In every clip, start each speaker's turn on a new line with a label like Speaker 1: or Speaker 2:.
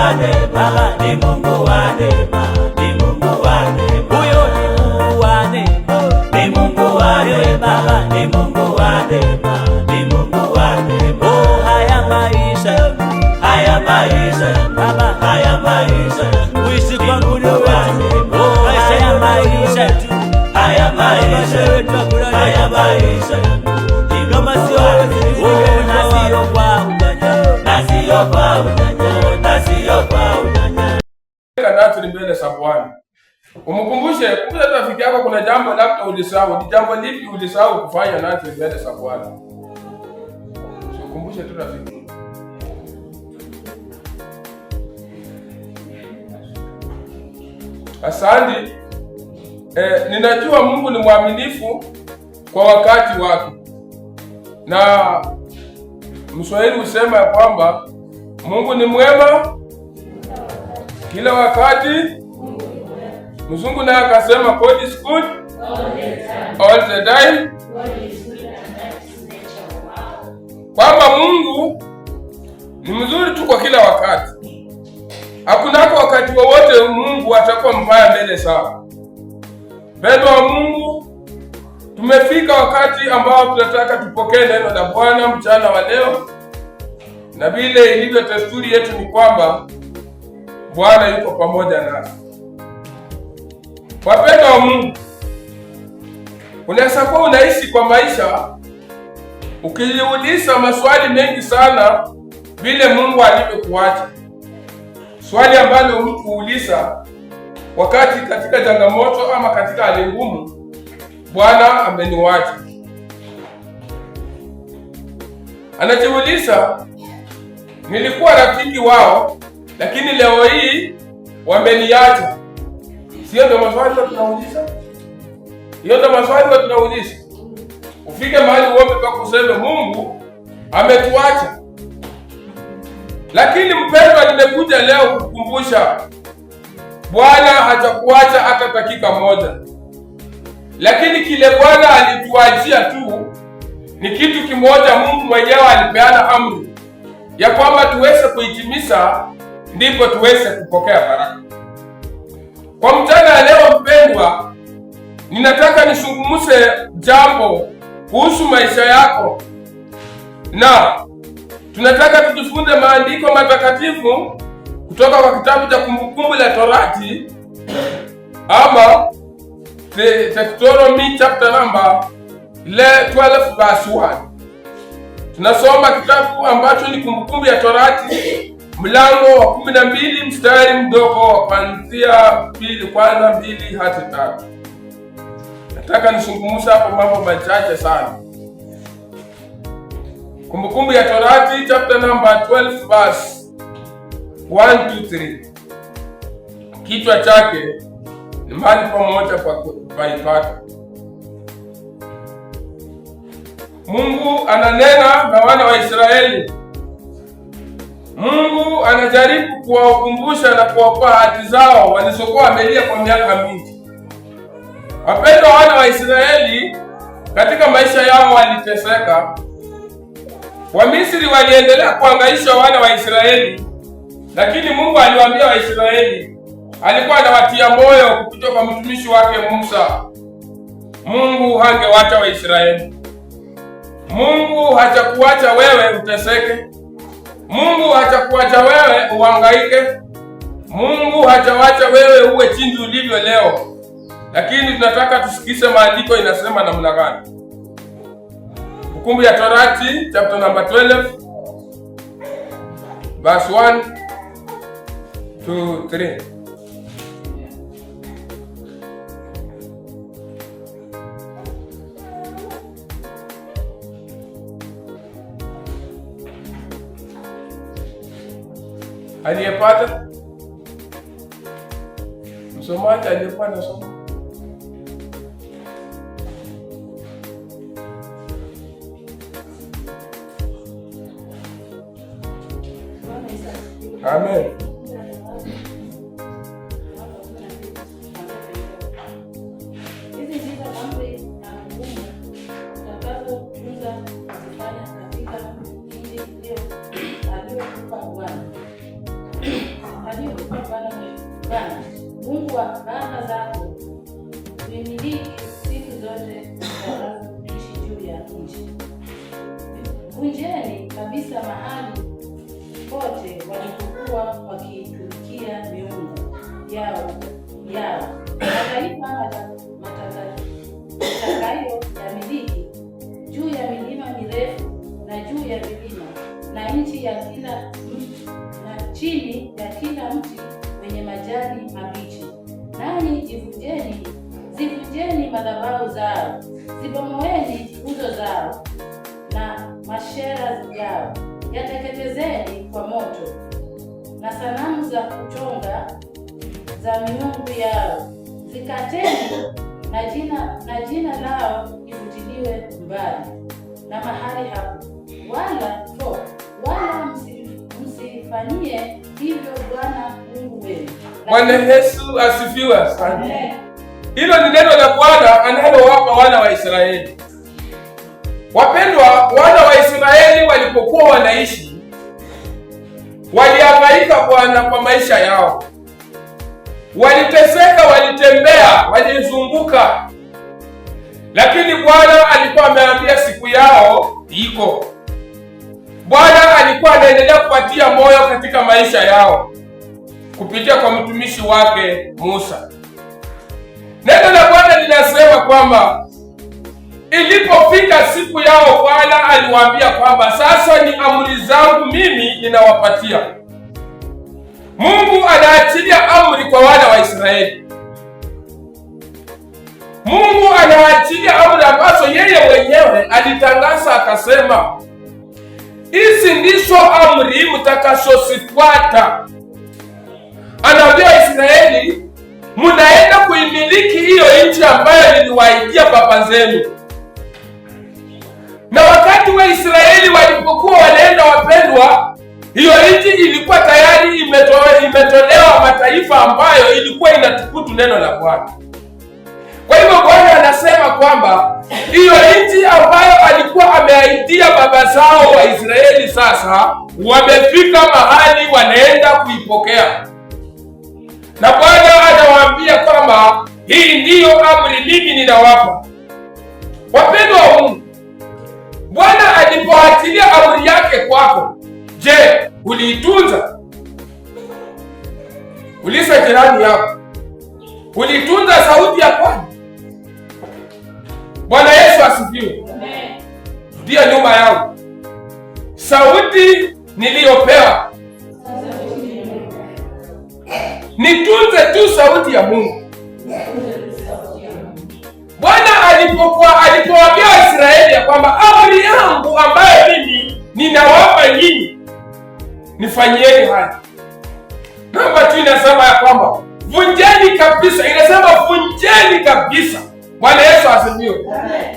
Speaker 1: wa neema, ni Mungu wa neema, ni Mungu wa neema. Huyo ni Mungu wa neema, ni Mungu wa neema, ni Mungu wa neema, ni Mungu wa neema. Oh, haya maisha, haya maisha, Baba, haya maisha,
Speaker 2: Kuishi kwangu ni wewe tu.
Speaker 1: Oh, haya maisha, haya maisha,
Speaker 2: Wewe tu hakuna
Speaker 1: haya maisha ni
Speaker 2: Kama
Speaker 1: Mungu
Speaker 2: sio
Speaker 1: wa
Speaker 2: wewe,
Speaker 1: neema.
Speaker 2: sijui
Speaker 1: Oh, na
Speaker 2: ningelikuwa
Speaker 1: sio kwa ujanja, na sio kwa ujanja, na sio kwa ujanja.
Speaker 3: Natri mbele za Bwana. Umkumbushe, kumbusha rafiki yako kuna jambo labda ulisahau. Ni jambo lipi ulisahau kufanya natri mbele za Bwana? Ukumbushe tu rafiki. Asante. Ninajua Mungu ni mwaminifu kwa wakati wake, na Mswahili husema ya kwamba Mungu ni mwema kila wakati. Mzungu naye akasema God is good all the time, kwamba Mungu ni mzuri tu kwa kila wakati. Hakunako wakati wowote Mungu atakuwa mbaya mbele zao. Mpendwa wa Mungu, tumefika wakati ambao tunataka tupokee neno la Bwana mchana wa leo, na vile ilivyo desturi yetu ni kwamba Bwana yuko pamoja nasi. Wapendwa wa Mungu, unaweza kuwa unaishi kwa maisha ukijiuliza maswali mengi sana vile Mungu alivyokuacha. Swali ambalo mtu huuliza wakati katika changamoto ama katika hali ngumu, Bwana ameniwacha. Anajiuliza, nilikuwa rafiki wao, lakini leo hii wameniacha. Sio ndio maswali tunauliza? Hiyo ndio maswali tunauliza. Ufike mahali uombe mpaka useme Mungu ametuacha. Lakini mpendwa, nimekuja leo kukukumbusha Bwana hajakuacha hata dakika moja. Lakini kile Bwana alituachia tu ni kitu kimoja. Mungu mwenyewe alipeana amri ya kwamba tuweze kuitimiza, ndipo tuweze kupokea baraka. Kwa mchana ya leo mpendwa, ninataka nizungumze jambo kuhusu maisha yako, na tunataka tujifunze maandiko matakatifu kutoka kwa kitabu cha Kumbukumbu la Torati ama Deuteronomy chapter number 12 verse 1. Tunasoma kitabu ambacho ni Kumbukumbu ya Torati mlango wa 12 mstari mdogo wa kuanzia 2 kwanza 2 hadi 3. Nataka nizungumze hapo mambo machache sana. Kumbukumbu ya Torati chapter number 12 verse 1 to 3. Kichwa chake ni mahali pamoja pa ibada. Mungu ananena na wana wa Israeli. Mungu anajaribu kuwakumbusha na kuwaokoa haki zao walizokuwa wamelia kwa miaka mingi. Wapendwa, wana wa Israeli katika maisha yao waliteseka. Wamisri waliendelea kuhangaisha wana wa Israeli, lakini Mungu aliwaambia Waisraeli, alikuwa anawatia moyo kupitia kwa mtumishi wake Musa. Mungu hangewacha Waisraeli. Mungu hajakuacha wewe uteseke. Mungu hajakuacha wewe uhangaike. Mungu hajawacha wewe uwe jinsi ulivyo leo. Lakini tunataka tusikize maandiko inasema namna gani. Kumbukumbu ya Torati chapter number 12 verse 1 to 3. Aliyepata msomaji, aliyekuwa anasoma. Amen.
Speaker 4: Hizi ndizo amri na hukumu utakazotunza kuzifanya katika nchi aliyokupa Bwana Bwana Mungu wa baba zako uimiliki siku zote utakazoishi juu ya nchi. Vunjeni kabisa mahali pote walipokuwa wakiitumikia miungu yao. Mataifa mtakayo yamiliki juu ya milima mirefu na juu ya vilima na nchi ya kila na chini ya kila mti wenye majani mabichi. Nanyi zivunjeni madhabahu zao, zibomoeni nguzo zao na maashera yao, yateketezeni kwa moto, na sanamu za kuchonga za miungu yao zikateni, na jina lao ifutiliwe mbali na mahali hapo, wala msifanyie hivyo Bwana Mungu wenu.
Speaker 3: Bwana Yesu asifiwe sana.
Speaker 4: Amen.
Speaker 3: Hilo ni neno la Bwana analowapa wana wa Israeli. Wapendwa, wana wa Israeli walipokuwa wanaishi, walihangaika Bwana kwa maisha yao, waliteseka, walitembea, walizunguka, lakini Bwana alikuwa ameambia siku yao iko. Bwana alikuwa anaendelea kupatia moyo katika maisha yao kupitia kwa mtumishi wake Musa. Neno la Bwana linasema kwamba ilipofika siku yao, Bwana aliwaambia kwamba sasa ni amri zangu mimi ninawapatia. Mungu anaachilia amri kwa wana wa Israeli. Mungu anaachilia amri ambazo yeye mwenyewe alitangaza akasema, hizi ndizo amri mtakazozifuata. Anaambia Israeli, mnaenda kuimiliki hiyo nchi ambayo niliwaahidia baba zenu. Na wakati wa Israeli walipokuwa wanaenda, wapendwa, hiyo nchi ilikuwa tayari imetolewa mataifa ambayo ilikuwa inatukutu neno la Bwana. Kwa hivyo Bwana anasema kwamba hiyo nchi ambayo alikuwa ameahidia baba zao wa Israeli, sasa wamefika mahali wanaenda kuipokea, na Bwana anawaambia kwamba hii ndiyo amri mimi ninawapa. Wapendwa wa Mungu, Bwana alipoachilia amri yake kwako, je, uliitunza? Uliza jirani yako, ulitunza sauti ya Bwana? Bwana Yesu asifiwe. Rudia nyuma yangu, sauti niliyopewa nitunze tu sauti ya Mungu. Bwana alipowaambia Waisraeli ya kwamba amri yangu ambayo mimi ninawapa nyinyi nifanyieni haya. Namba tu inasema ya kwamba vunjeni kabisa, inasema vunjeni kabisa. Bwana Yesu asifiwe.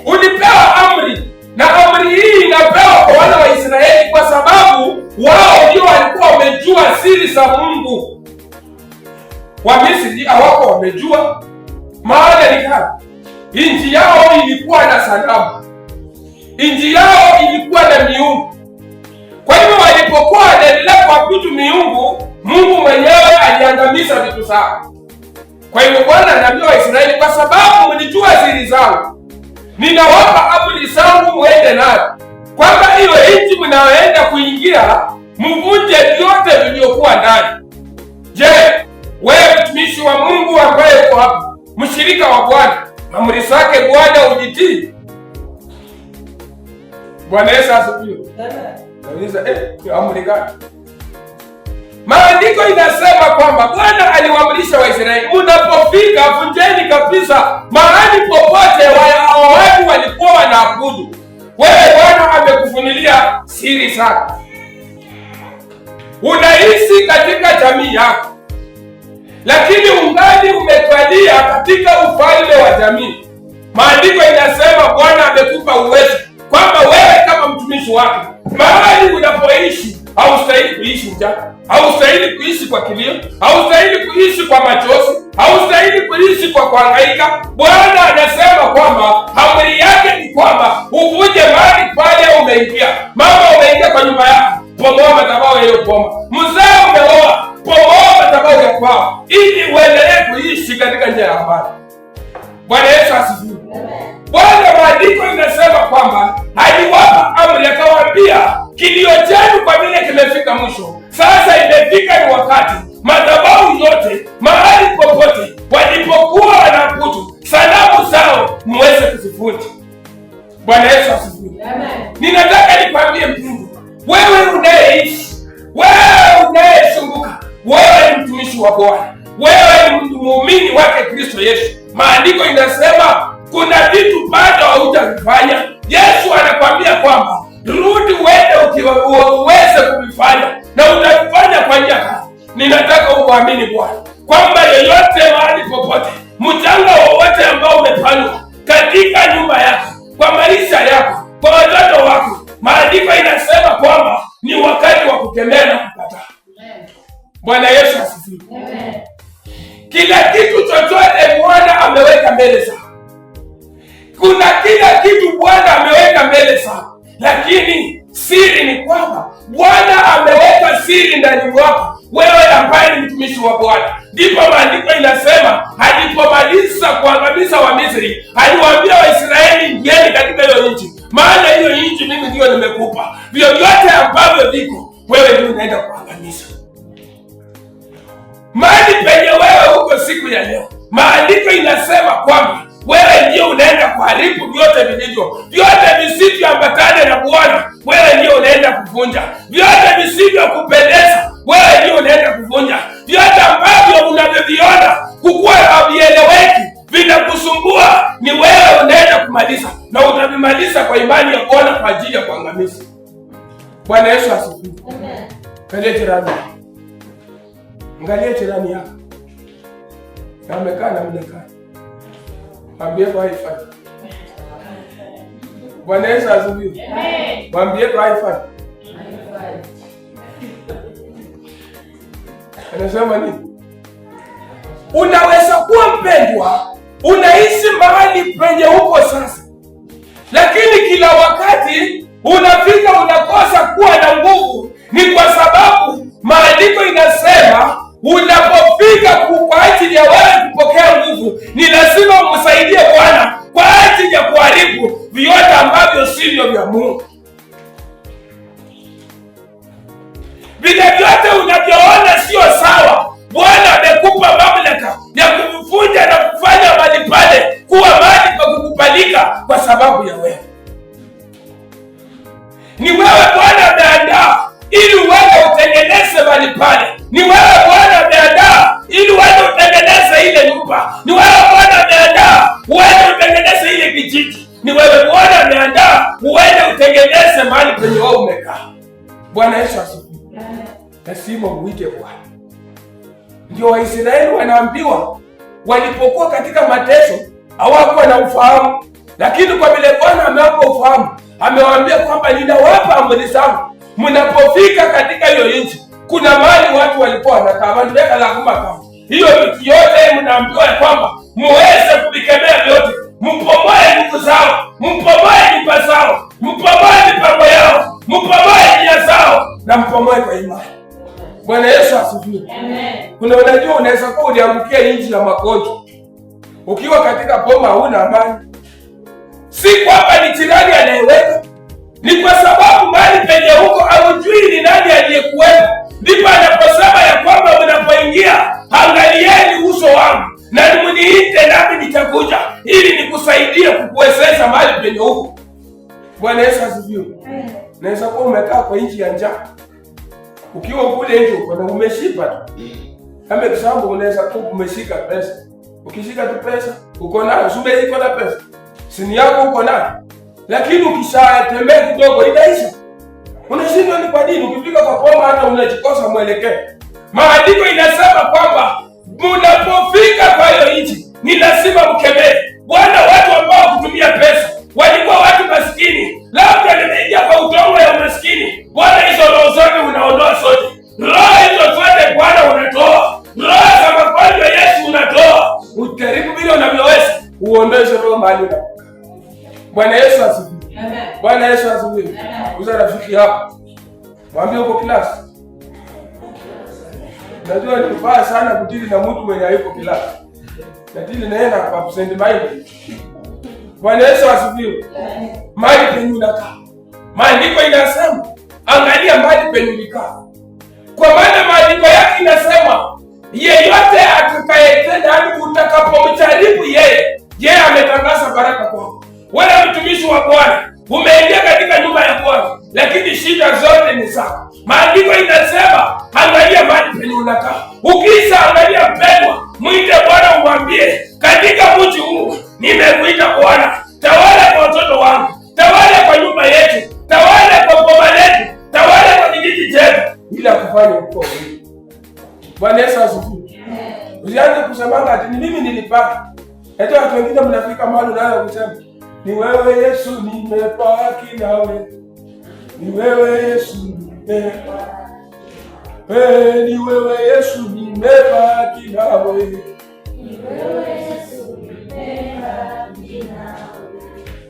Speaker 3: Ulipewa amri na amri hii inapewa kwa wana wa Israeli kwa sababu wao ndio walikuwa wamejua siri za Mungu. Wamisri hawako wamejua, maana ni kama nchi yao ilikuwa na sanamu, nchi yao ilikuwa na miungu. Kwa hivyo walipokuwa wanaendelea kuabudu miungu, Mungu mwenyewe aliangamiza vitu zao. Kwa hivyo Bwana anaambia Waisraeli, kwa sababu mlijua siri zangu, ninawapa amri zangu muende nayo, kwamba hiyo nchi mnayoenda kuingia mvunje vyote vilivyokuwa ndani. Je, wewe mtumishi wa Mungu ambaye uko hapa, mshirika wa Bwana, amri zake Bwana ujitii? Bwana Yesu asifiwe. Nauliza, amri gani? Maandiko inasema kwamba Bwana aliwaamrisha Waisraeli, mnapofika vunjeni kabisa mahali popote watu walikuwa wanaabudu. Wewe Bwana amekufunulia siri zake, unaishi katika jamii yako, lakini ungali umekalia katika ufalme wa jamii. Maandiko inasema Bwana amekupa uwezo kwamba wewe kama mtumishi wake mahali unapoishi haustahili kuishi njaa, haustahili kuishi kwa kilio, haustahili kuishi kwa machozi, haustahili kuishi kwa kuhangaika. Bwana anasema kwamba amri yake ni kwamba uvunje mahali pale umeingia. Mama, umeingia kwa nyumba yako, bomoa madhabahu ya hiyo boma. Mzee, umeoa, bomoa madhabahu ya kwao, ili katika njia ya amani. Bwana Yesu asifiwe. Bwana, maandiko inasema kwamba aliwapa amri akawaambia, kilio chenu kwa vile kimefika mwisho, sasa imefika ni wakati madhabahu yote mahali popote walipokuwa wanaabudu sanamu zao muweze kuzivunja. Bwana Yesu asifiwe. Ninataka nikwambie mpendwa, wewe unayeishi, wewe unayezunguka, wewe ni mtumishi wa Bwana, wewe ni muumini wake Kristo Yesu. Maandiko inasema kuna vitu bado haujavifanya. Yesu anakwambia kwamba rudi uende uweze kuvifanya, na utavifanya kwa njia gani? Ninataka umwamini Bwana kwamba yeyote mahali popote, mchanga wowote ambao umepandwa katika nyumba yako, kwa maisha yako, kwa watoto wako, maandiko inasema kwamba ni wakati wa kukemea na kukataa. Bwana Yesu asifiwe. Kila kitu chochote Bwana ameweka mbele zako. Kuna kila kitu Bwana ameweka mbele zako, lakini siri ni kwamba Bwana ameweka siri ndani mwako, wewe ambaye ni mtumishi wa Bwana. Ndipo maandiko inasema alipomaliza kuangamiza Wamisri, aliwaambia Waisraeli, ingieni katika hiyo nchi, maana hiyo nchi mimi ndiyo nimekupa. Vyovyote ambavyo viko, wewe ndio unaenda kuangamiza. Mahali penye wewe uko siku ya leo, maandiko inasema kwamba wewe ndio unaenda kuharibu vyote vilivyo, vyote visivyoambatana na Bwana, wewe ndio unaenda kuvunja. Vyote visivyokupendeza, wewe ndio unaenda kuvunja. Vyote ambavyo unavyoviona kukuwa havieleweki, vinakusumbua, ni wewe unaenda kumaliza, na utavimaliza kwa imani ya Bwana kwa ajili ya kuangamiza. Bwana Yesu asifiwe. Angalia jirani, angalia jirani yako na amekaa namna gani? Mwambie kwa haifai. Bwana Yesu asifiwe. Mwambie kwa haifai. Anasema nini? Unaweza kuwa mpendwa, unaishi mahali penye uko sasa, lakini kila wakati unafika unakosa kuwa na nguvu. Ni kwa sababu maandiko inasema unapofika kwa ajili ya wewe kupokea nguvu, ni lazima umsaidie Bwana kwa ajili ya kuharibu vyote ambavyo sivyo vya Mungu. Vile vyote unavyoona sio sawa, Bwana amekupa mamlaka ya kuvunja na kufanya mahali pale kuwa mahali pa kukubalika kwa sababu ya wewe. Ni wewe Bwana ameandaa ili uende utengeneze mahali pale. Ni wewe Bwana ameandaa ili uende utengeneze ile nyumba. Ni wewe Bwana ameandaa uende utengeneze ile kijiji. Ni wewe Bwana ameandaa uende utengeneze mahali penye wewe umekaa. Bwana Yesu asifiwe. Lazima muite Bwana. Ndio Waisraeli wanaambiwa walipokuwa katika mateso hawakuwa na ufahamu, lakini kwa vile Bwana amewapa ufahamu, amewaambia kwamba ninawapa amri zangu, mnapofika katika hiyo nchi, kuna mahali watu walikuwa wanakaa wandu hiyo miti yote, mnaambiwa ya kwamba muweze kuvikemea vyote, mpomoe nguvu zao, mpomoe nyumba zao, mpomoe mipango yao, mpomoe njia zao, na mpomoe kwa imani. Bwana Yesu asifiwe. Kuna unajua, unaweza kuwa uliangukia nchi ya magonjwa ukiwa katika boma huna amani. Si kwamba ni jirani anayeweka, ni kwa sababu mahali penye huko haujui ni nani aliyekuwepo. Ndipo anaposema ya kwamba mnapoingia, angalieni uso wangu na mniite, nami nitakuja ili nikusaidie kukuwezesha mahali penye huko. Bwana Yesu asifiwe. Naweza kuwa umekaa kwa nchi ya njaa, ukiwa kule nje uko na umeshiba tu. Kama example, unaweza kuwa umeshika pesa, ukishika tu pesa uko nayo, sumbe iko na pesa, sini yako uko nayo, lakini ukishatembea kidogo inaisha. Unashindwa ni kwa nini? Ukifika kwa boma hata unajikosa mwelekeo. Maandiko inasema kwamba mnapofika kwa hiyo nchi ni lazima mkemee Bwana. Watu ambao kutumia pesa walikuwa watu maskini, labda nimeingia kwa utongo ya umaskini. Bwana, hizo roho zote unaondoa zote, roho hizo zote Bwana unatoa, roho za magonjwa Yesu unatoa. Ujaribu vile unavyoweza uondoe roho mahali unapokaa. Bwana Yesu asifiwe. Bwana Yesu asifiwe. Uza rafiki yako, mwambie uko class. Najua ni mbaya sana kudili na mtu mwenye hayuko class. Lakini naenda kwa absent mind. Bwana Yesu asifiwe. Mahali penye unakaa. Maandiko inasema angalia mahali penye ulikaa. Kwa maana maandiko yake inasema yeyote atakayetenda, yaani utakapomjaribu yeye, yeye ametangaza baraka kwako. Wewe mtumishi wa Bwana, umeingia katika nyumba ya Bwana, lakini shida zote ni zako. Maandiko inasema angalia mahali penye unakaa. Ukisha angalia mpendwa, mwite Bwana umwambie, katika mji huu nimekuita Bwana, tawala kwa watoto wangu, tawala kwa nyumba yetu, tawala kwa boma letu, tawala kwa kijiji chetu, bila kufanya ukoo. Bwana Yesu asifiwe. Usianze kusemanga ati ni mimi nilipata. Eti watu wengine mnafika mahali unaanza kusema ni wewe Yesu nimebaki nawe. Ni wewe Yesu nimebaki. Ni wewe Yesu nimebaki nawe.
Speaker 4: Ni wewe Yesu nimebaki nawe.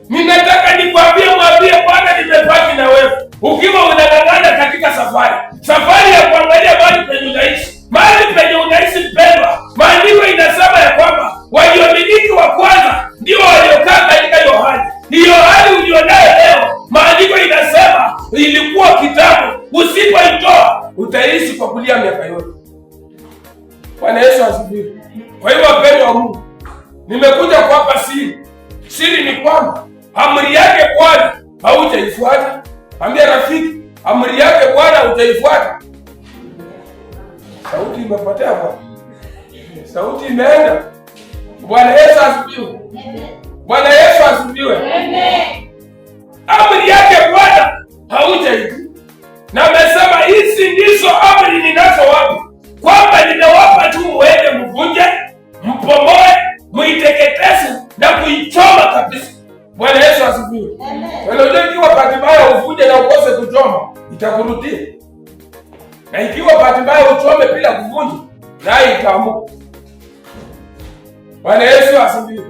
Speaker 3: Ninataka nikwambie, mwambie Bwana nimebaki na wewe. Ukiwa unang'ang'ana katika safari, safari ya kuangalia mahali penye unaishi, mahali penye unaishi mpendwa, maandiko inasema ya kwamba waliomiliki wa kwanza ndio waliokaa katika hiyo hali. Hiyo hali ulionayo leo, maandiko inasema ilikuwa kitambo. Usipoitoa utaishi kwa kulia miaka yote. Bwana Yesu asifiwe. Kwa hiyo wapendwa wa Mungu, nimekuja kuwapa siri. Siri ni kwamba amri yake Bwana haujaifuata. Ambia rafiki, amri yake Bwana hujaifuata. Sauti imepotea Bwana, sauti imeenda. Bwana Yesu asifiwe. Bwana Yesu asifiwe. Amri yake Bwana haujaitii, na amesema hizi ndizo amri ninazowapa, kwamba nimewapa tu muende mvunje, mpomoe, muiteketeze na kuichoma kabisa. Bwana Yesu asifiwe. Unajua ikiwa bahati mbaya uvunje na ukose kuchoma, itakurudia. Na ikiwa bahati mbaya uchome bila kuvunja, naye itaamuka. Bwana Yesu asifiwe.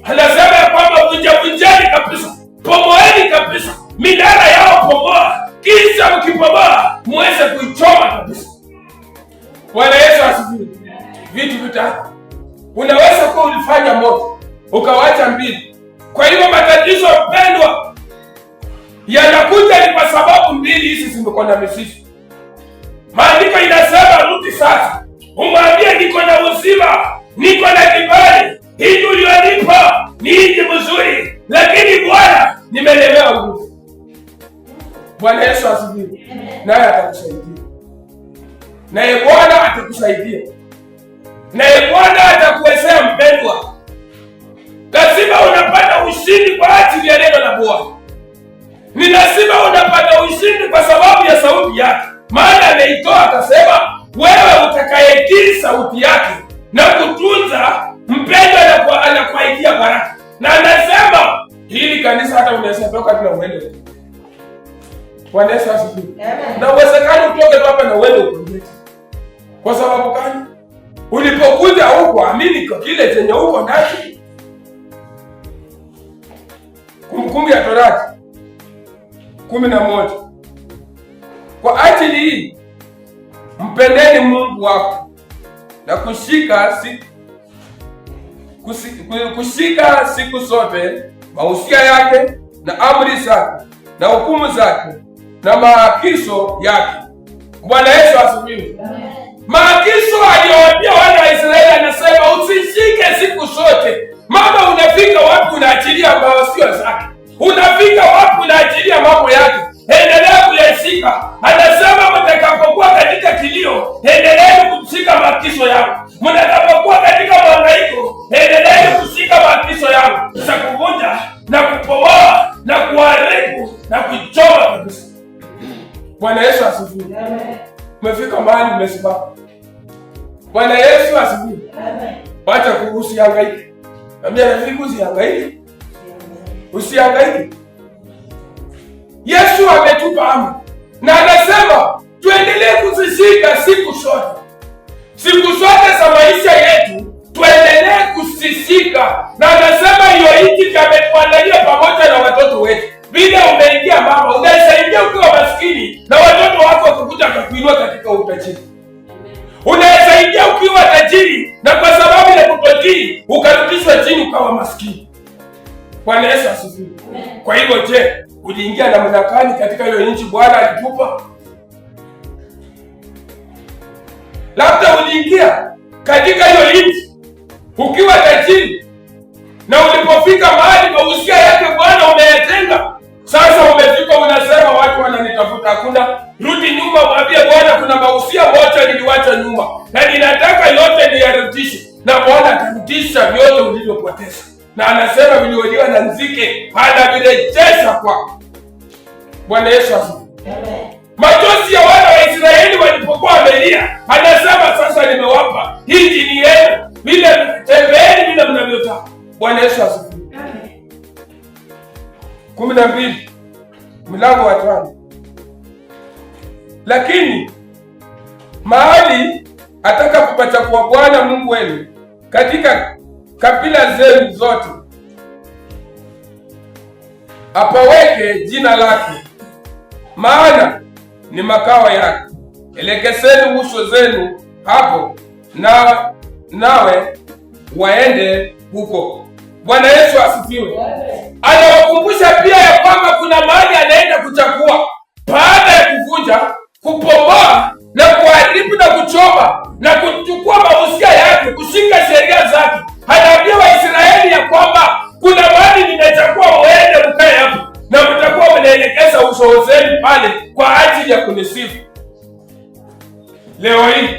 Speaker 3: Anasema ya kwamba vunja vunjeni kabisa, pomoeni kabisa, minara yao pomoa, kisha mkipomoa muweze kuichoma kabisa. Bwana Yesu asifiwe. Vitu vitatu unaweza kuwa ulifanya moja ukawacha mbili. Kwa hivyo matatizo mpendwa, yanakuja ni kwa sababu mbili hizi zimekuwa na mizizi. Maandiko inasema rudi sasa, umwambie niko na uzima, niko na kibali, hii ulionipa ni nchi mzuri, lakini Bwana nimelemewa nguvu. Bwana Yesu asifiwe. Naye atakusaidia, naye Bwana atakusaidia, naye Bwana atakuwezea mpendwa. Lazima unapata ushindi kwa ajili ya neno la Bwana. Ni lazima unapata ushindi kwa sababu ya sauti yake, maana ameitoa akasema, wewe utakayetii sauti yake na kutunza mpendwa, anakuahidia baraka. Na anasema hili kanisa hata unaweza toka tu na uende. Bwana Yesu asifiwe. Na uwezekano utoke tu hapa na uende ukonjeke. Kwa sababu gani? Ulipokuja huko amini kwa kile chenye uko nacho. Kumbukumbu ya Torati 11. Kwa ajili hii mpendeni Mungu wako na kushika siku zote mausia yake na amri zake na hukumu zake na maagizo yake. Bwana Yesu asifiwe. Maagizo aliyowaambia wana wa Israeli, anasema usishike siku zote. Mama, unafika wapi unaachilia mawasia zake? Unafika wapi unaachilia mambo yake? Endelea kuyashika. Anasema mtakapokuwa katika kilio, endeleeni kushika maagizo yangu. Mtakapokuwa katika mahangaiko, endeleeni kushika maagizo yangu. Sasa kuvunja na kupomoa na kuharibu na kuchoma kabisa. Bwana Yesu asifiwe. Umefika mahali umesimama. Bwana Yesu asifiwe. Wacha usihangaike. Ambia rafiki usihangaike. Usihangaike. Yesu ametupa amri na anasema tuendelee kuzishika siku zote. Siku zote za maisha yetu tuendelee kuzishika. Na anasema hiyo hiki ametuandalia pamoja na watoto wetu. Vile umeingia mama, unasaidia ukiwa maskini na watoto wako wakikuja kukuinua katika utajiri. Unasaidia ukiwa tajiri na kwa sababu ya kutotii ukarudishwa chini ukawa maskini. Bwana Yesu asifiwe. Kwa hivyo je, uliingia namna gani katika hiyo nchi Bwana alitupa? Labda uliingia katika hiyo nchi ukiwa tajiri, na ulipofika mahali mausia yake Bwana umeyatenga. Sasa umefika unasema watu wananitafuta, hakuna. Rudi nyuma, mwambie Bwana kuna mausia moja niliwacha nyuma na ninataka yote niyarudishe, na Bwana atarudisha vyote ulivyopoteza. Na anasema vilioliwa na nzige anavirejesha kwako. Bwana Yesu asifiwe. Machozi ya wana wa Israeli walipokuwa wamelia, anasema sasa nimewapa hii ni yenu, vile tembeeni vile mnavyotaka. Bwana Yesu asifiwe. 12 mlango wa 5. Lakini mahali atakapopachagua Bwana Mungu wenu katika kabila zenu zote, apaweke jina lake, maana ni makao yake. Elekezeni uso zenu hapo, na nawe waende huko. Bwana Yesu asifiwe. Anawakumbusha pia ya kwamba kuna mahali anaenda kuchagua baada ya kuvunja, kupomoa na kuharibu na kuchoma na kuchukua mausia yake, kushika sheria zake. Anaambia Waisraeli ya kwamba kuna mahali ninachagua muende mkae hapo, na mtakuwa mnaelekeza uso zenu pale kwa ajili ya kunisifu. Leo hii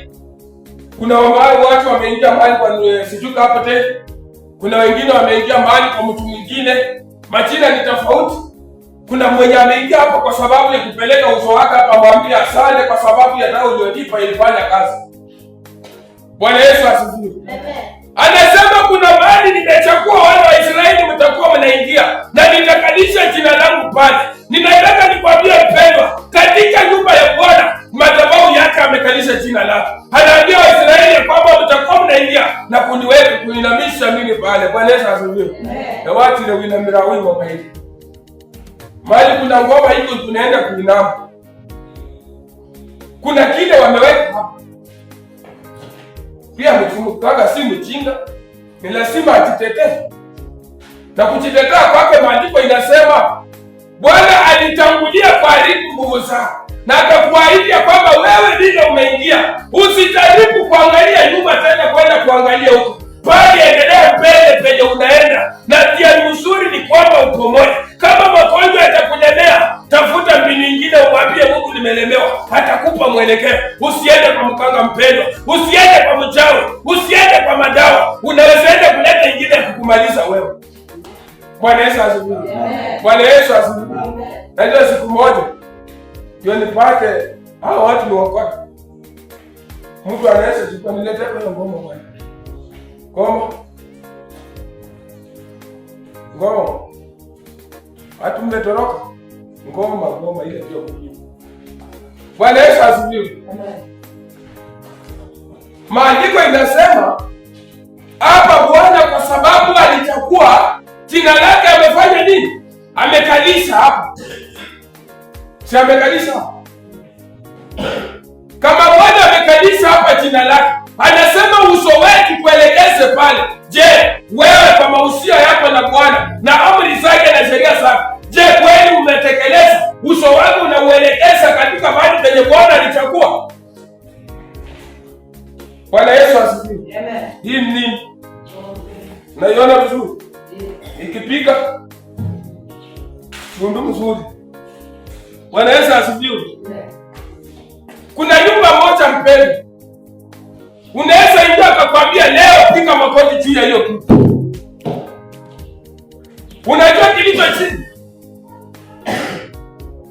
Speaker 3: kuna watu wameingia mahali kwa sijuka hapo tena, kuna wengine wameingia mahali kwa mtu mwingine, majina ni tofauti. Kuna mwenye ameingia hapo kwa sababu ya kupeleka uso wake hapa, mwambie asante kwa sababu ya dawa uliyonipa ilifanya kazi. Bwana Yesu asifiwe. Anasema kuna mahali nimechagua wana wa Israeli mtakuwa mnaingia na nitakalisha jina langu pale. Ninataka nikwambie mpendwa, katika nyumba ya Bwana madhabahu yake amekalisha jina lake. Anaambia Waisraeli kwamba mtakuwa mnaingia na kuniweka kuinamisha mimi pale. Bwana Yesu asifiwe. Na watu ndio winamira wao mahali. Mahali kuna ngoma hiyo tunaenda kuinama. Kuna kile wameweka hapo. Pia mkaka si mjinga, ni lazima ajitetee. Na kujitetea kwake, maandiko inasema Bwana alitangulia kuharibu nguvu zao na akakuahidi kwamba wewe ndiye umeingia, usijaribu kuangalia nyuma tena kwenda kuangalia huko, bali endelea mbele penye unaenda. Na pia uzuri ni kwamba upomoe. Kama magonjwa yatakulemea, tafuta mbinu nyingine, umwambie Mungu nimelemewa, atakupa mwelekeo. Usiende kwa mkanga mpendwa, usiende kwa mchawi, usiende kwa madawa. Unaweza enda kuleta ingine ya kukumaliza wewe. Bwana Yesu asifiwe. Bwana Yesu asifiwe. Najua siku moja ndio nipate hao watu ni wakati. Mtu anaweza chukua niletee kwa ngoma bwana. Ngoma. Ngoma. Watu mmetoroka. Ngoma, ngoma ile ndio muhimu. Bwana Yesu asifiwe. Maandiko inasema hapa Bwana kwa sababu alichagua jina lake amefanya nini? Amekalisha hapa. Si amekalisha? Kama Bwana amekalisha hapa jina lake, anasema uso wetu kuelekeze pale. Je, wewe kwa mausia yako na Bwana na amri zake na sheria zake, je, kweli umetekeleza? Uso wako unauelekeza katika mahali penye Bwana alichagua? Bwana Yesu asifiwe.
Speaker 4: Amen.
Speaker 3: Hii ni nini? Unaiona vizuri? Ikipika tundu mzuri. Bwana Yesu asifiwe. Kuna nyumba moja mpendwa, unaweza ingia akakwambia leo pika makoti juu ya hiyo kitu. Unajua kilicho chini?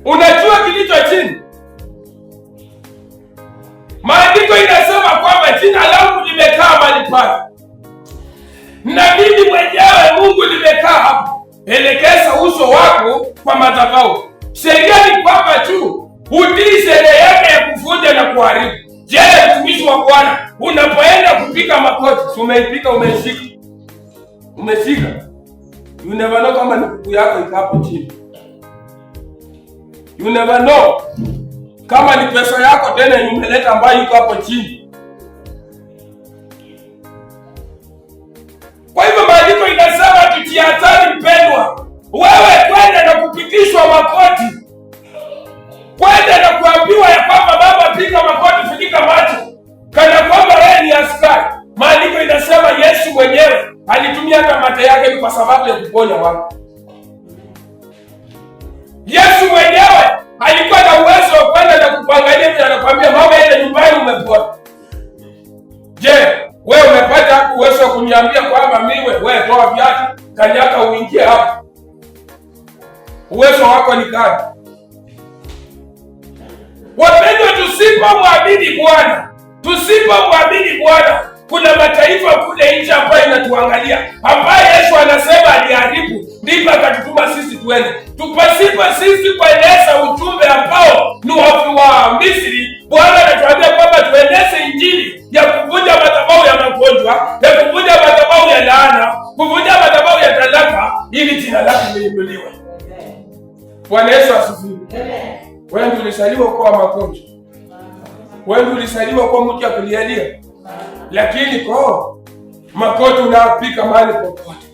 Speaker 3: Unajua kilicho chini? Maandiko inasema kwamba jina langu limekaa mahali pale, na mimi mwenyewe Mungu nimekaa hapo. Elekeza uso wako kwa madhabahu. Sheria ni kwamba tu utii sheria yake ya kuvunja na kuharibu. Je, mtumishi wa Bwana, unapoenda kupika makoti, si umeipika, umeishika, umeshika, you never know kama ni kuku yako iko hapo chini. You never know kama ni pesa yako tena umeleta ambayo iko hapo chini. Tujihadhari mpendwa, wewe kwenda na kupitishwa makoti, kwenda na kuambiwa ya kwamba baba, piga makoti, funika macho, kana kwamba wewe ni askari. Maandiko inasema Yesu mwenyewe alitumia hata mate yake ni kwa sababu ya kuponya watu. Yesu mwenyewe alikuwa na uwezo wa kwenda na kukuangalia vile anakuambia mama, enda nyumbani umepona. Je, wewe umepata hapo uwezo wa kuniambia kwamba miwe wewe toa viatu kanyaka uingie hapo? Uwezo wako ni gani? Wapendwa, tusipomwamini Bwana, tusipomwamini Bwana, kuna mataifa kule nje ambayo inatuangalia, ambaye Yesu anasema aliharibu, ndipo akatutuma sisi tuende. Tupasipo sisi kueneza ujumbe ambao ni wa Misri, Bwana anatuambia kwamba tueneze injili ya kuvunja madhabahu ya magonjwa, ya kuvunja madhabahu ya laana, kuvunja madhabahu ya talaka, ili jina lake liinuliwe. Bwana Yesu asifiwe. Wewe ndio ulizaliwa kwa magonjwa, wewe ndio ulizaliwa kwa mtu ya kulialia, lakini kwa makoti unapika mahali popote.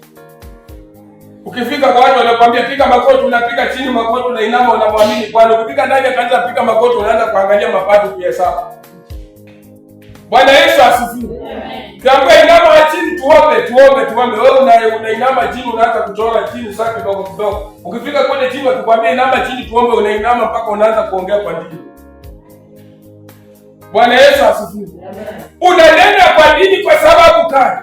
Speaker 3: Ukifika kwa watu wanakuambia pika makoti, unapika chini makoti, unainama, unamwamini Bwana. Ukifika ndani ya kanisa pika makoti, unaanza kuangalia mapato kuhesabu. Bwana Yesu asifiwe. Tuambiwa inama chini tuombe, tuombe, tuombe. Wewe unainama chini unaanza kuchora chini sasa kidogo kidogo. Ukifika kule chini wakikwambia inama chini tuombe, unainama mpaka unaanza kuongea kwa dini. Bwana Yesu asifiwe. Unanena kwa dini kwa sababu gani?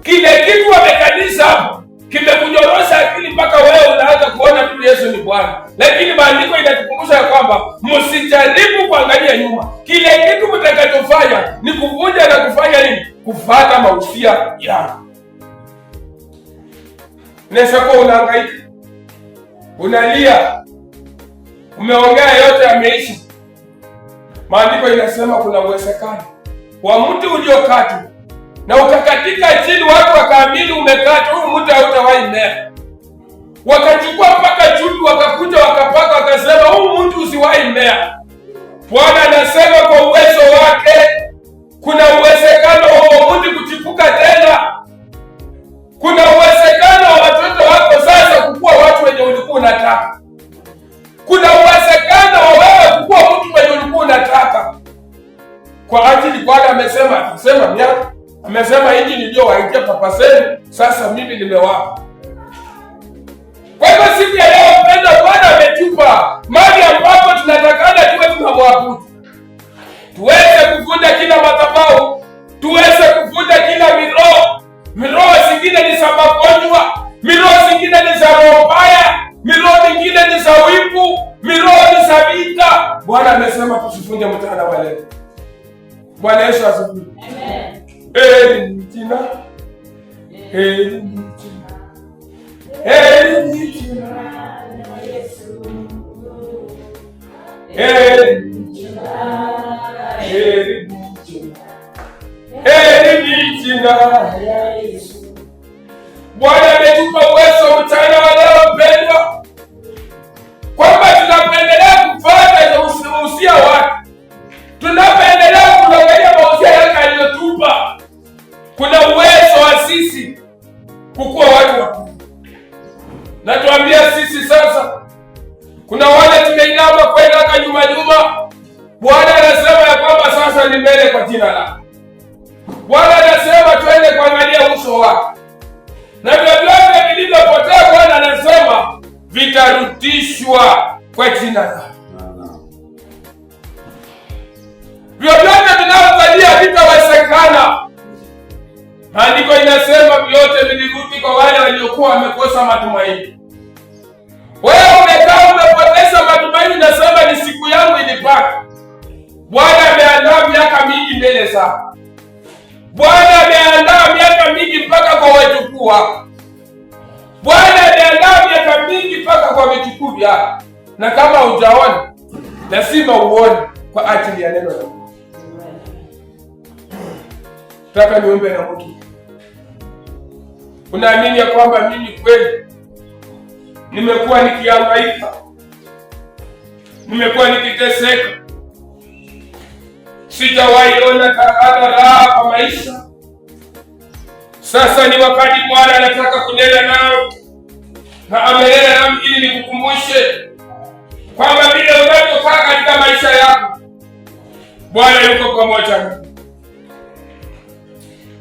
Speaker 3: Kile kitu wamekanisa hapo kimekunyorosha akili mpaka wewe unaanza kuona tu Yesu ni Bwana. Lakini maandiko inatukumbusha ya kwamba msijaribu kuangalia nyuma. Kile kitu mtakachofanya ni kuvunja na kufanya nini? Kufuata mausia yangu. Unaweza kuwa unahangaika, unalia, umeongea yote yameisha. Maandiko inasema kuna uwezekano wa mti uliokatwa na ukakatika chini, watu wakaamini umekatwa, huu mti hautawahi mea. Wakachukua mpaka chumvi, wakakuja wakapaka, wakasema huu mti usiwahi mea. Bwana anasema kwa uwezo wake kuna uwezekano wa mti kuchipuka tena. Kuna uwezekano wa watoto wako sasa kukua watu wenye ulikuwa unataka. Kuna uwezekano wa wewe kukua mtu mwenye ulikuwa unataka. Kwa ajili Bwana amesema, akisema miaka amesema hiki niliyowaitia papa zenu, sasa mimi nimewapa. Kwa hivyo siku ya leo mpendwa, Bwana ametupa mali ambapo tunatakana tuwe tunamwabudu, tuweze kuvunja kila madhabahu, tuweze kuvunja kila miroho. Miroho zingine ni za magonjwa, miroho zingine ni za roho mbaya, miroho mingine ni za wivu, miroho ni za vita. Bwana amesema tusivunje mchana wa leo. Bwana Yesu asifiwe.
Speaker 4: Amen.
Speaker 3: Heri ni jina, heri ni jina, heri ni jina, heri ni jina, heri ni jina, heri ni jina la Yesu. Bwana ametupa uwezo mchana wa leo mpendwa, kwamba tunapendelea kufuata usia wake, tunapendelea kuangalia mausia yake aliyotupa. Kuna uwezo wa sisi kukuwa watu wakuu. Natuambia sisi sasa, kuna wale tumeinama kwenda nyuma nyuma. Bwana anasema ya kwamba sasa ni mbele kwa jina lake. Bwana anasema twende kuangalia uso wake, na vyovyote vilivyopotea Bwana anasema vitarudishwa kwa jina lake. Vyovyote vinavyosalia vitawezekana. Maandiko inasema vyote vilirudi kwa wale waliokuwa wamekosa matumaini. Wewe umekaa umepoteza matumaini, unasema ni siku yangu ilipaka. Bwana ameandaa miaka mingi mbele zako. Bwana ameandaa miaka mingi mpaka kwa wajukuu wako. Bwana ameandaa miaka mingi mpaka kwa vijukuu vyako, na kama hujaona lazima uone kwa ajili ya neno la Mungu. Nataka niombe na mtu. Unaamini ya kwamba mimi kweli nimekuwa nikihangaika, nimekuwa nikiteseka, sijawahi ona hata raha kwa maisha, Sasa ni wakati Bwana anataka kunena nao, na amenena nami ili nikukumbushe kwamba vile unavyokaa katika maisha yako, Bwana yuko pamoja nawe.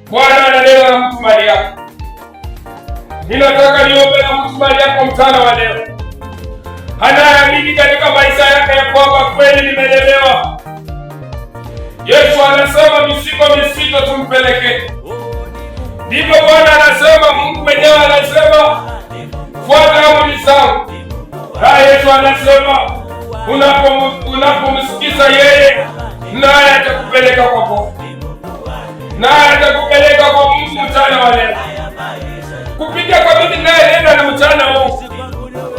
Speaker 3: Bwana ananena na mtu mali yako. Ninataka niombe na mtu mali yako mchana wa leo, anayeamini katika maisha yake ya kwamba kweli nimelemewa. Yesu anasema mizigo mizito tumpelekee. Ndivyo Bwana anasema, Mungu mwenyewe anasema, fuata amri zangu. Na Yesu anasema unapomsikiza yeye, naye atakupeleka kwa Bwana, naye atakupeleka kwa Mungu mchana wa leo. Kupitia kwa mimi naye nenda na mchana huu,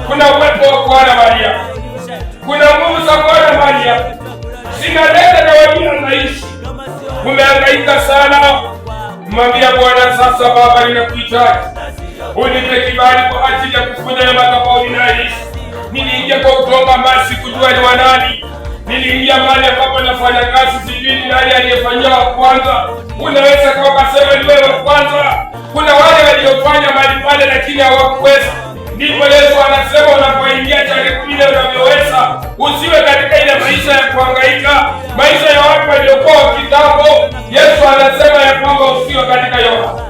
Speaker 3: kuna uwepo wa Bwana Maria, kuna nguvu za Bwana Maria zinaleta na walio naishi. Umehangaika sana, mwambia Bwana sasa, Baba, ninakuhitaji, unipe kibali kwa ajili ya kuvunja ya madhabahu ninaishi. Niliingia kwa utonga ambaye sikujua ni wa nani. Niliingia mahali ambapo nafanya kazi, sijui ni nani aliyefanyia wa kwanza. Unaweza kuwa ukasema ni wewe wa kwanza. Kuna wale waliofanya mahali pale, lakini hawakuweza. Ndipo Yesu anasema unapoingia, jaribu vile unavyoweza, usiwe katika ile maisha ya kuhangaika, maisha ya watu waliokuwa wa kitambo. Yesu anasema ya kwamba usiwe katika hiyo.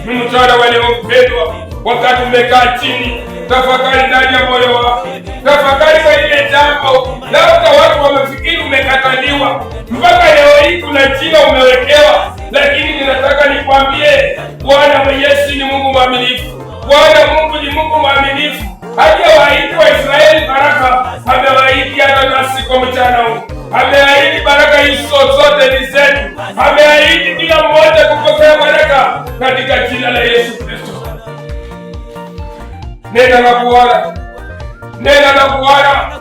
Speaker 3: Mchana wa leo mpendwa, wakati umekaa chini, tafakari ndani ya moyo wako, tafakari kwa ile jambo. Labda watu wamefikiri umekataliwa, mpaka leo hii kuna jina umewekewa, lakini ninataka nikwambie, Bwana Mwenyezi ni Mungu mwaminifu. Bwana Mungu ni Mungu mwaminifu. Hajawaahidi Waisraeli baraka, amewaahidi hata nasi kwa mchana huu. Ameahidi baraka hizo zote ni zetu. Ameahidi kila mmoja kupokea baraka katika jina la Yesu Kristo. Nena na Bwana, nena na Bwana,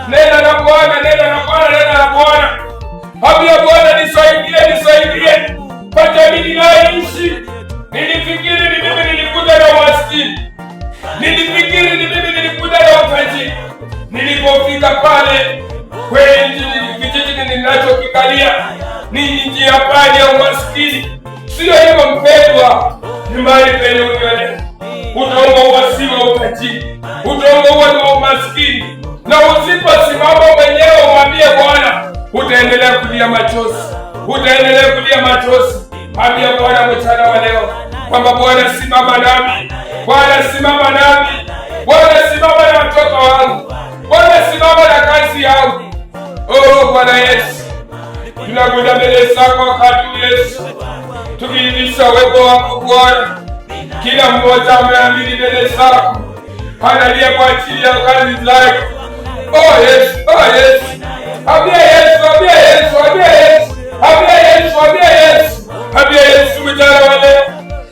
Speaker 3: nena na Bwana, nena na Bwana, nena na Bwana. Ambia Bwana, nisaidie, nisaidie kwa jamii ninayoishi. Nilifikiri ni mimi nilikuja na umaskini, nilifikiri ni mimi nilikuja na utajiri. Nilipofika pale kwenye kijiji ninachokikalia ni nchi ya pale ya umaskini. Sio hivyo mpendwa, nyumbani penye uliolea utaomba uwasiwa utajiri, utaomba uwe wa umaskini, na usiposimama mwenyewe umwambie Bwana, utaendelea kulia machozi, utaendelea kulia machozi. Ambia Bwana mchana wa leo kwamba Bwana simama nami, Bwana simama nami, Bwana simama na watoto wangu, Bwana simama na kazi yangu. Oh Bwana Yesu, tunakuja mbele zako wakati Yesu, tukiitisha uwepo wako Bwana. Kila mmoja ameamini mbele zako, analia kwa ajili ya kazi zake. Oh Yesu, oh Yesu, ambia Yesu, ambia Yesu, ambia Yesu, ambia Yesu, ambia Yesu, ambia Yesu mchana wa leo.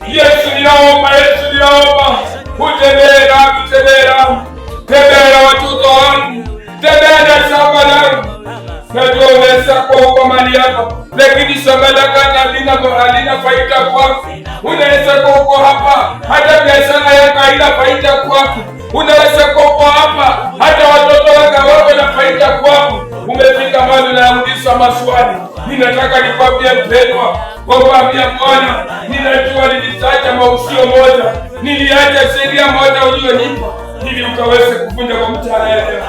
Speaker 3: Yesu ninaomba, Yesu ninaomba, utembee nami, tembee nami, tembea na watoto wangu, tembea na shamba langu. Najua unaweza kuwa uko mali yako, lakini shamba lako halina faida kwako. Unaweza kuwa uko hapa, hata biashara yako haina faida kwako. Unaweza kuwa uko hapa, hata watoto wako wako na faida kwako. Umefika mahali unauliza maswali. Ninataka nikwambie mpendwa, kwambia Bwana, ninajua nilitaja mausio moja, niliacha sheria moja ulionipa ili ukaweze kuvunja kwa mchana ya leo.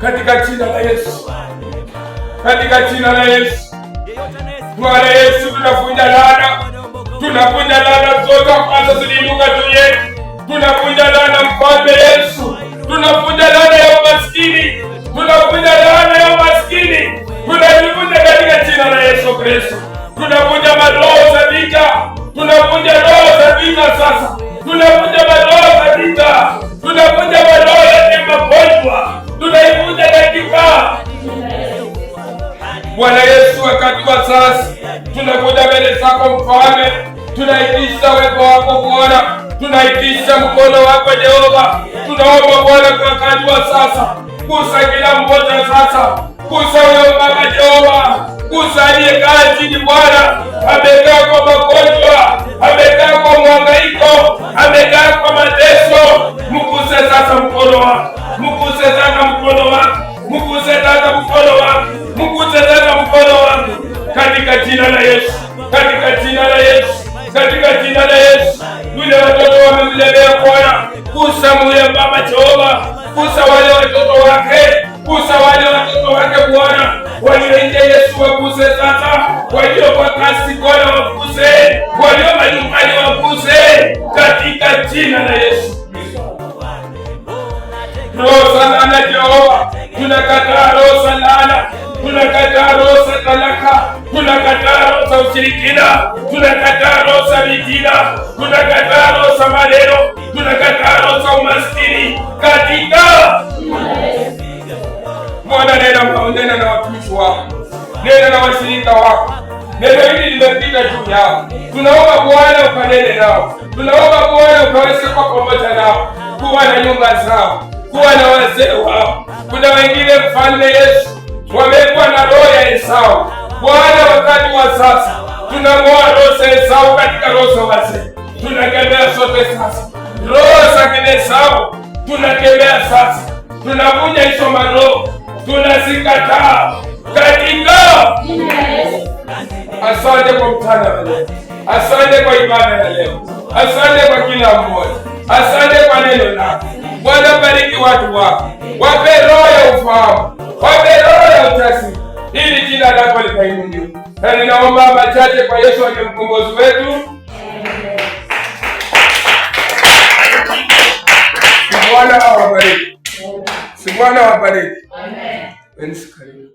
Speaker 3: Katika jina la Yesu, katika jina la Yesu. Bwana Yesu, tunavunja laana, tunavunja laana zote ambazo ziliinuka juu yetu. Tunavunja laana Mfalme Yesu, tunavunja laana ya umaskini, tunavunja laana ya umaskini, tunaivunja katika jina la Yesu Kristo. Tunavunja maroho za vita, tunavunja roho za vita sasa, tunavunja maroho za vita, tunavunja maroho ya magonjwa, tunaivunja katika Bwana Yesu. Wakati wa sasa tunakuja mbele zako Mfalme, tunaitisha uwepo wako Bwana, tunaitisha mkono wako Jehova. Tunaomba Bwana kwa wakati wa sasa, gusa kila mmoja sasa, gusa huyo mama Jehova, gusa aliyekaa chini Bwana, amekaa kwa magonjwa, amekaa kwa mhangaiko, amekaa kwa mateso. Mguse sasa mkono wako, mguse sasa mkono wako, mguse sasa mkono wako, mguse sasa mkono wako, katika jina la Yesu. Katika jina la Yesu, katika jina la Yesu, yule watoto wamemlemea Bwana, gusa moyo Baba Jehova, gusa wale watoto wake, gusa wale watoto wake Bwana, walio nje Yesu waguse sasa, walio kwa kasi Bwana waguse, walio majumbani waguse, katika jina la Yesu Kristo. Roho za laana Jehova, tunakataa roho za laana, tunakataa roho za talaka, tunakataa roho za ushirikina, tunakataa roho za fitina, tunakataa roho za maneno, tunakataa roho za umaskini katika Bwana. Nena, nena na watumishi wako, nena na washirika wako. Neno hili limepita juu yao. Tunaomba Bwana ukanene nao, tunaomba Bwana ukaweze kuwa pamoja nao, kuwa na nyumba zao, kuwa na wazee wao. Kuna wengine, Mfalme Yesu, wamekuwa na roho ya Esau. Bwana, wakati wa sasa tunang'oa roho za Esau katika roho za wazee, tunakemea sote sasa roho za kina Esau, tunakemea sasa, tunavunja hizo maroho, tunazikataa katika
Speaker 4: Jina la Yesu.
Speaker 3: Asante kwa mchana wa leo, asante kwa ibada ya leo, asante kwa kila mmoja, asante kwa neno lako Bwana. Bariki watu wako, wape roho ya ufahamu, wape roho ya ujasiri, ili jina lako likainuliwe. Na ninaomba machache kwa Yesu aliye mkombozi wetu. Si Bwana awabariki, si Bwana awabariki.
Speaker 4: Amen.
Speaker 3: Karibu.